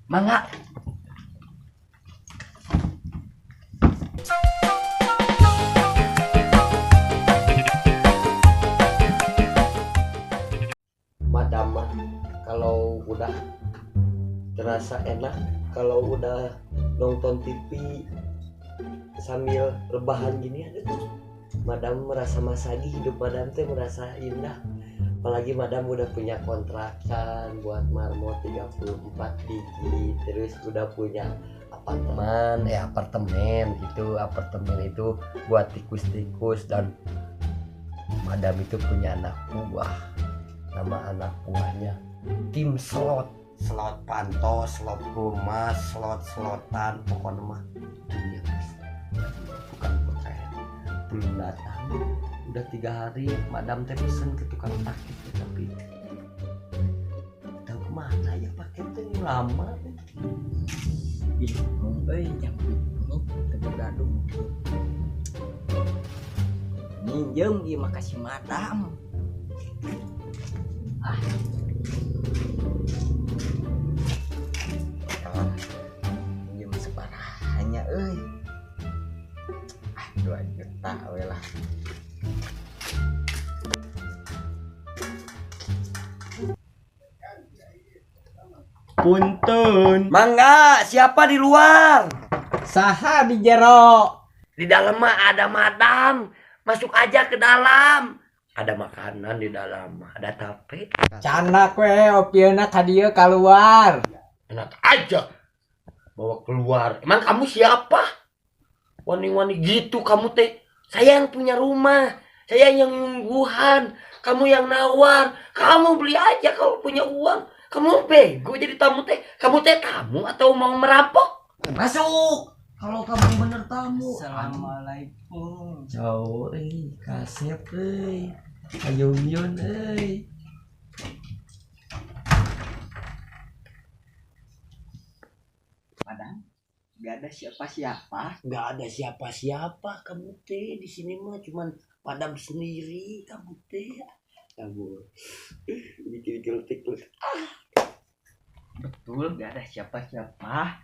Mangga. Madam mah kalau udah terasa enak kalau udah nonton TV sambil rebahan gini, aduh, madam merasa masagi, hidup madam teh merasa indah. Apalagi madam udah punya kontrakan buat marmot 34 biji, terus udah punya apartemen, apartemen itu buat tikus-tikus, dan madam itu punya anak buah. Nama anak buahnya tim slot, slot panto, slot rumah, slot-slotan, pokoknya mah dunia bukan buat saya. Belum datang, udah 3 hari madam teh pesen ke tukang paket ya, tapi tahu kemana ya paketnya, lama. Ih, euy, jam ini teu gaduh. Minjem ieu mah ka si madam. Ah. Minjem separahnya euy. Ah, 2 juta we lah. Punten. Mangga, siapa di luar? Saha di jero? Di dalam mah ada madam. Masuk aja ke dalam. Ada makanan di dalam, ada tape. Canda we opieuna ka dieu keluar. Enak aja bawa keluar. Emang kamu siapa? Wani-wani gitu kamu teh. Saya yang punya rumah, saya yang nyungguhan, kamu yang nawar. Kamu beli aja kalau punya uang. Kamu bego jadi tamu teh. Kamu teh tamu atau mau merampok? Masuk. Kalau kamu bener tamu. Assalamualaikum. Jauh euy, kasep euy. Ayun-yun euy. Madam, gak ada siapa-siapa. Gak ada siapa-siapa kamu teh di sini mah, cuman madam sendiri kamu teh. Kamu bikin geletik-geletik. Ah. Betul, gak ada siapa-siapa.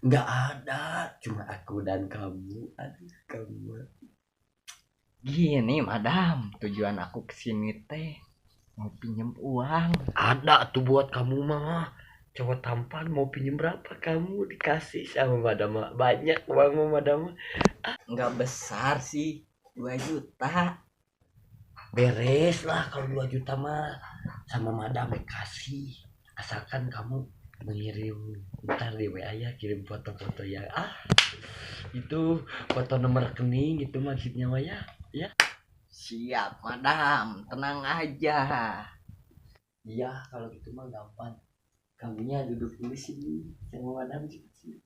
Gak ada, cuma aku dan kamu. Aduh, kamu. Gini madam, tujuan aku kesini teh mau pinjem uang. Ada tuh buat kamu mah. Cowok tampan mau pinjem berapa kamu dikasih sama madam mah. Banyak uang mah madam mah. Ah, nggak besar sih, 2 juta. Beres lah kalau 2 juta mah sama madam kasih. Asalkan kamu mengirim ntar di WA ya, kirim foto-foto ya. Ah, itu foto nomor rekening gitu maksudnya mah ya. Ya. Siap madam, tenang aja. Iya, kalau gitu mah gampang. Kamunya duduk dulu sini sama madam sini.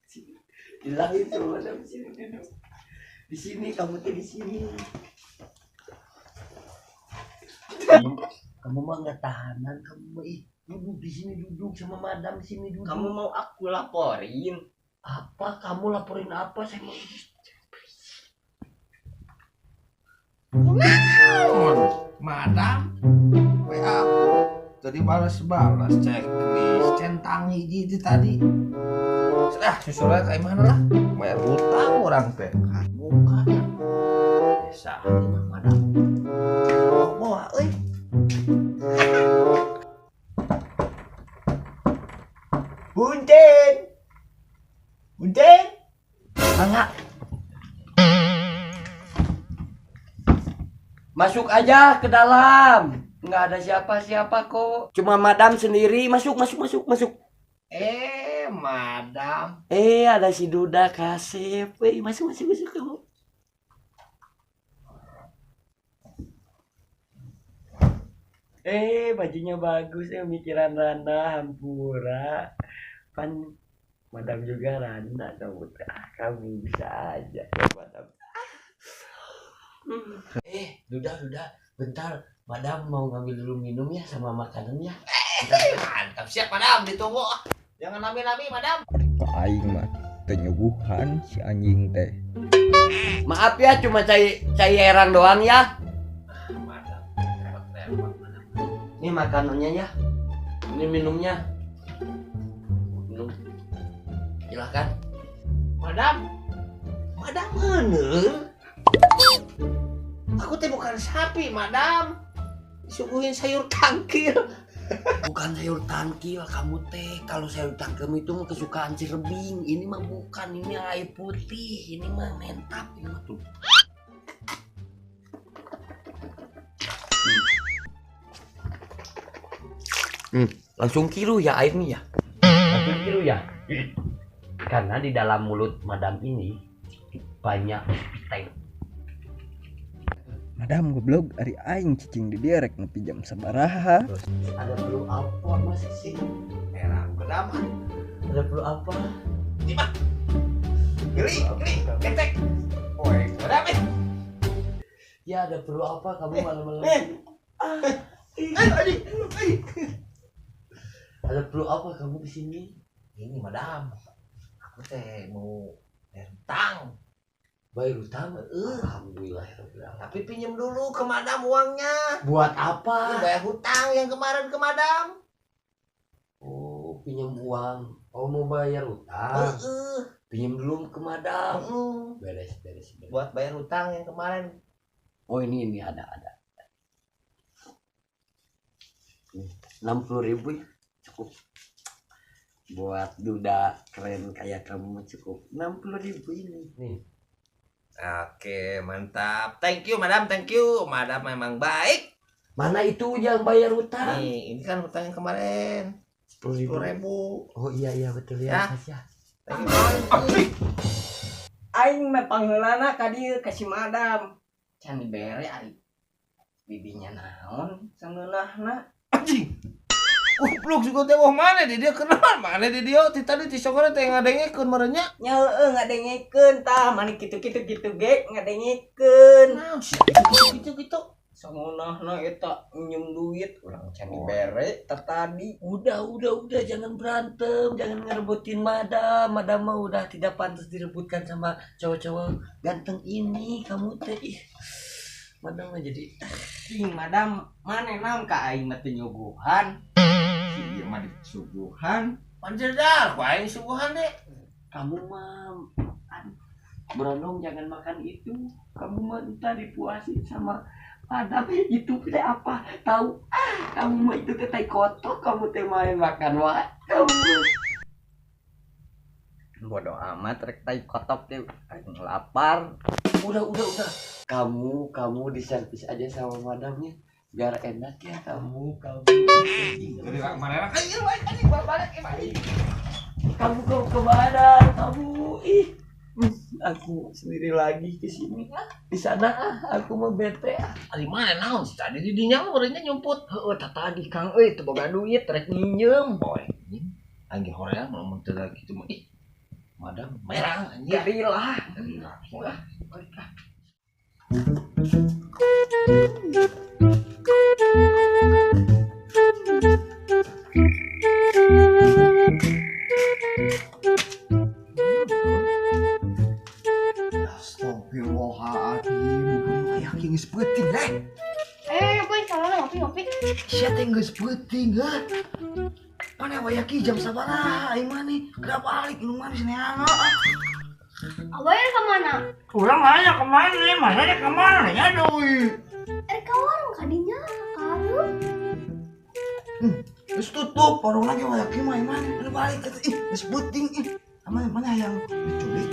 Sini. Bilangin sama madam sini duduk. Di sini kamu tuh di sini. Kamu mah nggak tahanan kamu mah, ih. Duduk di sini, duduk sama madam sini duduk. Kamu mau aku laporin? Apa kamu laporin apa? Saya mau. Madam, WA aku tadi balas-balas checklist centang hiji itu tadi. Sudah, susulnya kayak mana lah? Bayar hutang orang teh. Buka ya. Biasa ini mah madam. Bawa euy. Punten. Punten. Mangga. Masuk aja ke dalam. Nggak ada siapa-siapa kok. Cuma madam sendiri. Masuk, masuk, masuk, masuk. Madam. Ada si Duda kasep. Masuk, masuk, masuk kamu. Bajunya bagus, mikiran Rana hampura. Pan madam juga Rana kamu. Ah, kamu bisa aja ya madam. Duda, Duda, bentar. Madam mau ngambil dulu minum ya sama makanan ya. Mantap, siap madam, ditunggu. Jangan lami-lami madam. Aing mah tenyuguhan si anjing teh. Maaf ya, cuma cairan doang ya. Madam, repot-repot madam. Ini makanannya ya. Ini minumnya. Minum. Silahkan. Madam. Madam euneur. Aku teh bukan sapi, Madam. Disuguhin sayur tangkil. Bukan sayur tangkil kamu teh. Kalau sayur tangkil itu mah kesukaan si Rebing. Ini mah bukan, ini air putih. Ini mah mentap ini mah tuh. Langsung kiru ya airnya ya. Langsung kiru ya. Karena di dalam mulut madam ini banyak piteng. Madam goblok ari aing cicing di dia rek nepi jam sabaraha. Ada perlu apa Mas sih? Merah kedama. Ada perlu apa? Lima. Geli, geli, ketek. Oi, kedama. Ya ada perlu apa kamu malam-malam? Ada perlu apa kamu ke sini? Ini madam, aku teh mau bayar hutang. Bayar hutang? Alhamdulillah. Tapi pinjam dulu ke madam uangnya. Buat apa? Ini bayar hutang yang kemarin ke madam. Oh, pinjam uang. Oh, mau bayar hutang. Pinjam dulu ke madam. Beres, beres, beres. Buat bayar hutang yang kemarin. Oh, ini ada. 60.000 ya cukup buat duda keren kayak kamu, cukup 60.000 ini nih. Oke, mantap. Thank you madam, thank you madam, memang baik. Mana itu yang bayar hutang? Nih, ini kan hutang yang kemarin 10.000. Oh iya betul ya, ya. Thank you. Aing mah pangheulana ka dieu ka si madam. Can dibere ari bibinya naon sangeunahna. Anjing. Goblok juga teh wah mana di dia kenal mana di dia ti tadi ti sogona teh ngadengekeun meureun nya. Nya heueuh ngadengekeun tah mani kitu-kitu kitu ge ngadengekeun. Naon sih kitu-kitu. Sangeunahna eta nyium duit urang can dibere tah tadi. Udah jangan berantem, jangan ngerebutin madam. Madam mah udah tidak pantas direbutkan sama cowok-cowok ganteng ini kamu teh. Ih. Madam mah jadi ih madam mana naon ka aing mah teu nyuguhan. Iya mah disuguhan. Panjedar, ku aing suguhan deh. Kamu mah berondong jangan makan itu. Kamu mah entar dipuasin sama madam. Itu teh apa? Tahu? Ah, kamu mah itu teh tai kotok, kamu teh main makan wae. Kamu bodoh amat rek tai kotok teh aing lapar. Udah. Kamu diservis aja sama madamnya biar enak ya kamu. Jadi mana balik. Kamu kok kemana? Kamu ih, aku sendiri lagi ke sini. Di sana aku mau bete. Ari mana naon sih tadi di dinya meureunnya nyumput. Heueuh tah tadi Kang euy teu boga duit rek minjem. Boy, anjing hoream mun teu kitu mah ih. Madam merang anjing. Gerilah. Wah. Astagfirullahaladzim, kayak geus peuting eh. Boy, salah ngopi. Sia teh geus peuting heuh. Mana wayaki jam sabaraha aing maneh? Geura balik nu manis neangan. Aboy ka mana? Urang nanya ka mana? Mana rek ka mana nya deui? Rek ka warung kadinya, kalu. Geus tutup warung lagi wayaki mah aing maneh. Geura balik ih geus peuting ih. Mana mana yang diculik?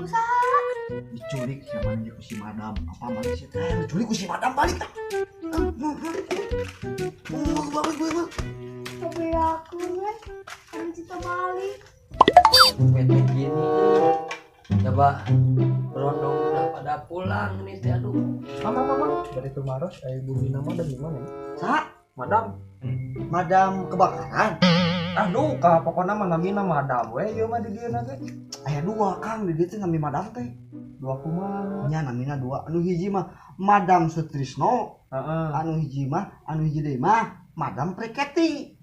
Usaha. Diculik sama ku si madam. Apa mana sih teh? Diculik ku si madam balik ah. Balik. Tapi aku kan harus kita balik. Bete gini. Coba berondong udah pada pulang nih teh aduh. Mama, dari Tumaros ibu Bina mah dari mana ya? Sa? Madam. Madam kebakaran. Aduh, ka pokona mah namina madam we ieu mah di dieu na teh. Aya dua Kang di dieu teh nami madam teh. Dua kumaha? Nya namina dua. Anu hiji mah Madam Sutrisno. Heeh. Anu hiji mah, anu hiji deui mah Madam Priketi.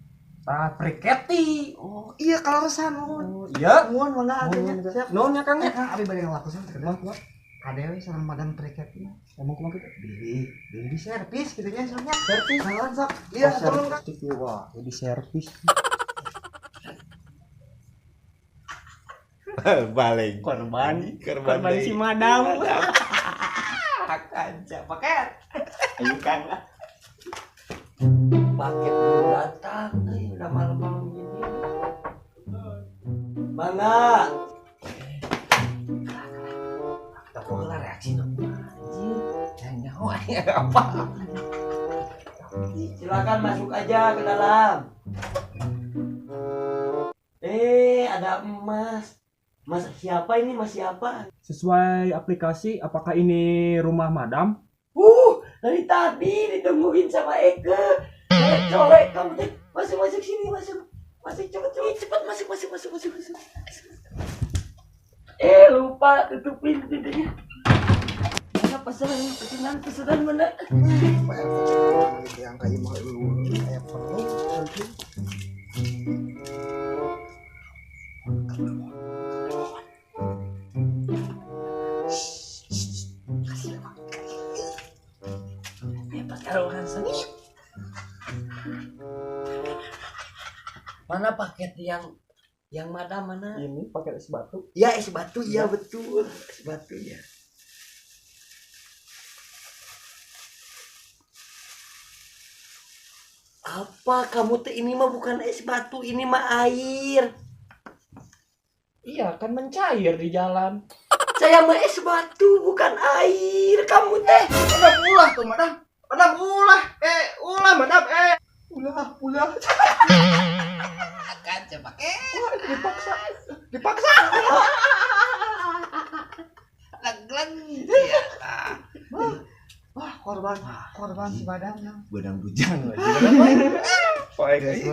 Tah Priketi. Oh, iya kaleresan nuhun. Oh, iya. Nuhun mangga atuh nya. Siap. Nuhun nya Kang nya. Kang abi bade ngalakusan teh. Kumaha kumaha? Kade we sareng Madam Priketi mah. Emang kumaha kitu? Beli di servis kitu nya sok nya. Servis. Kaleresan sok. Iya, Oh, turun Kang. servis. Wah, jadi servis. Balik. Korban, Korban korban deui. si madam. Kaca paket. Ayo Kang. Paket belum datang, udah malam-malam gini. Mana? Kita pola reaksi dong. Anjir, jangan nyawa ya apa? Silakan masuk aja ke dalam. Ada emas. Mas siapa ini? Mas siapa? Sesuai aplikasi, apakah ini rumah madam? Dari tadi ditungguin sama Eke. Colek kamu teh. Masuk masuk sini, masuk. Masuk cepet cepet cepet masuk masuk masuk masuk masuk. Lupa tutupin pintunya. Mana pesanan mana? Pak RT yang kayak mah kayak perlu. Mana paket yang madam mana? Ini paket es batu. Ya es batu, ya betul, es batu ya. Apa kamu tuh, ini mah bukan es batu, ini mah air. Iya kan mencair di jalan. Saya mah es batu bukan air, kamu teh. Madam ulah tuh madam. Madam ulah. Ulah madam Ulah, ulah. Kaca paket. Wah, dipaksa. Dipaksa. Leng-leng. Ya. Wah, korban, korban si madam. Benang bujang. Guys,